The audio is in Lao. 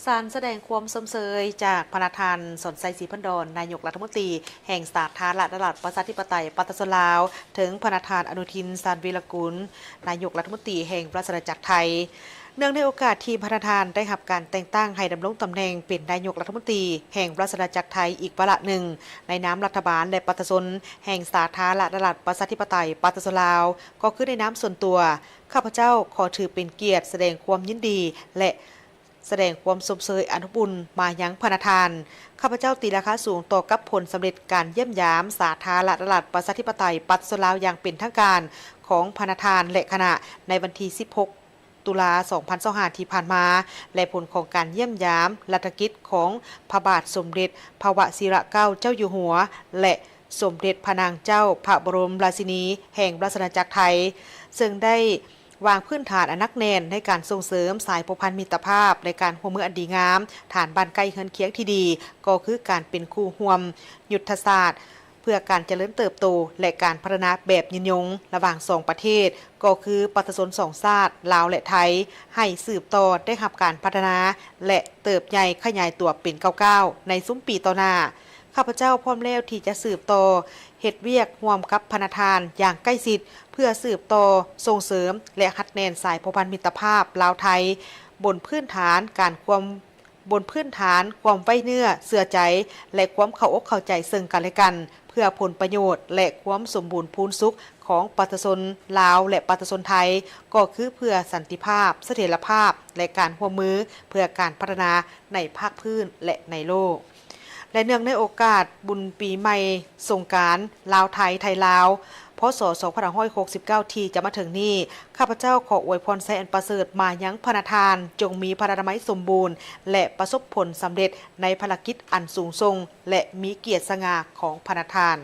ການສະແດງຄວາມຊົມເຊີຍຈາກພະນະທ່ານ ສອນໄຊ ສີພັນດອນ ນາຍົກລັດຖະມົນຕີແຫ່ງສາທາລະນະລັດ ປະຊາທິປະໄຕ ປະຊາຊົນລາວ ເຖິງພະນະທ່ານ ອະນຸທິນ ຊານວີລະກຸນ ນາຍົກລັດຖະມົນຕີແຫ່ງລາຊະອານາຈັກໄທ. ເນື່ອງໃນໂອກາດທີ່ພະນະທ່ານໄດ້ຮັບການແຕ່ງຕັ້ງໃຫ້ດຳລົງຕຳແໜ່ງເປັນນາຍົກລັດຖະມົນຕີແຫ່ງລາຊະອານາຈັກໄທອີກວາລະໜຶ່ງ ໃນນາມລັດຖະບານ ແລະ ປະຊາຊົນແຫ່ງສາທາລະນະລັດ ປະຊາທິປະໄຕ ປະຊາຊົນລາວ ກໍຄືໃນນາມສ່ວນຕົວ, ຂ້າພະເຈົ້າຂໍຖືເປັນກຽດສະແດງຄວາມຍິນດີ ແລະ ສະແດງຄວາມຊົມເຊີຍອັນອົບອຸ່ນມາຍັງພະນະທ່ານ. ຂ້າພະເຈົ້າຕີລາຄາສູງຕໍ່ກັບຜົນສຳເລັດການຢ້ຽມຢາມສາທາລະນະລັດ ປະຊາທິປະໄຕ ປະຊາຊົນລາວຢ່າງເປັນທາງການຂອງພະນະທ່ານ ແລະ ຄະນະ ໃນວັນທີສິບຫົກ ຕຸລາ ສອງພັນຊາວຫ້າ ທີ່ຜ່ານມາ ແລະ ຜົນຂອງການຢ້ຽມຢາມລັດຖະກິດຂອງພະບາດສົມເດັດພະວະຊິລະເກົ້າເຈົ້າຢູ່ຫົວ ແລະ ສົມເດັດພະນາງເຈົ້າພະບໍລົມລາຊິນີແຫ່ງລາຊະອານາຈັກໄທ, ເຊິ່ງໄດ້ວາງພື້ນຖານອັນໜັກແໜ້ນໃນການສົ່ງເສີມສາຍພົວພັນມິດຕະພາບ ແລະ ການຮ່ວມມືອັນດີງາມ, ຖານບ້ານໃກ້ເຮືອນຄຽງທີ່ດີ ກໍຄືການເປັນຄູ່ຮ່ວມຍຸດທະສາດ ເພື່ອການຈະເລີນເຕີບໂຕ ແລະ ການພັດທະນາແບບຍືນຍົງລະຫວ່າງສອງປະເທດ ກໍຄືປະຊາຊົນສອງຊາດ ລາວ ແລະ ໄທ ໃຫ້ສືບຕໍ່ໄດ້ຮັບການພັດທະນາ ແລະ ເຕີບໃຫຍ່ຂະຫຍາຍຕົວເປັນກ້າວໆ ໃນຊຸມປີຕໍ່ໜ້າ. ຂ້າພະເຈົ້າພ້ອມແລ້ວທີ່ຈະສືບຕໍ່ເຮັດວຽກຮ່ວມກັບພະນະທ່ານຢ່າງໃກ້ຊິດ ເພື່ອສືບຕໍ່ສົ່ງເສີມ ແລະ ຮັດແໜ້ນສາຍພົວພັນມິດຕະພາບລາວ-ໄທ ບົນພື້ນຖານການຄວາມ ບົນພື້ນຖານຄວາມໄວ້ເນື້ອເຊື່ອໃຈ ແລະ ຄວາມເຂົ້າອົກເຂົ້າໃຈເຊິ່ງກັນແລະກັນ ເພື່ອຜົນປະໂຫຍດ ແລະ ຄວາມສົມບູນພູນສຸກຂອງປະຊາຊົນລາວ ແລະ ປະຊາຊົນໄທ ກໍຄືເພື່ອສັນຕິພາບ, ສະຖຽນລະພາບ ແລະ ການຮ່ວມມືເພື່ອການພັດທະນາໃນພາກພື້ນ ແລະ ໃນໂລກ. ແລະ ເນື່ອງໃນໂອກາດບຸນປີໃໝ່ສົງການລາວ-ໄທ, ໄທ-ລາວ ພ.ສ. ສອງພັນຫ້າຮ້ອຍຫົກສິບເກົ້າ ທີ່ຈະມາເຖິງນີ້, ຂ້າພະເຈົ້າຂໍອວຍພອນໄຊອັນປະເສີດມາຍັງພະນະທ່ານ, ຈົ່ງມີພະລານາໄມສົມບູນ ແລະ ປະສົບຜົນສຳເລັດໃນພາລະກິດອັນສູງສົ່ງ ແລະ ມີກຽດສະຫງ່າຂອງພະນະທ່ານ.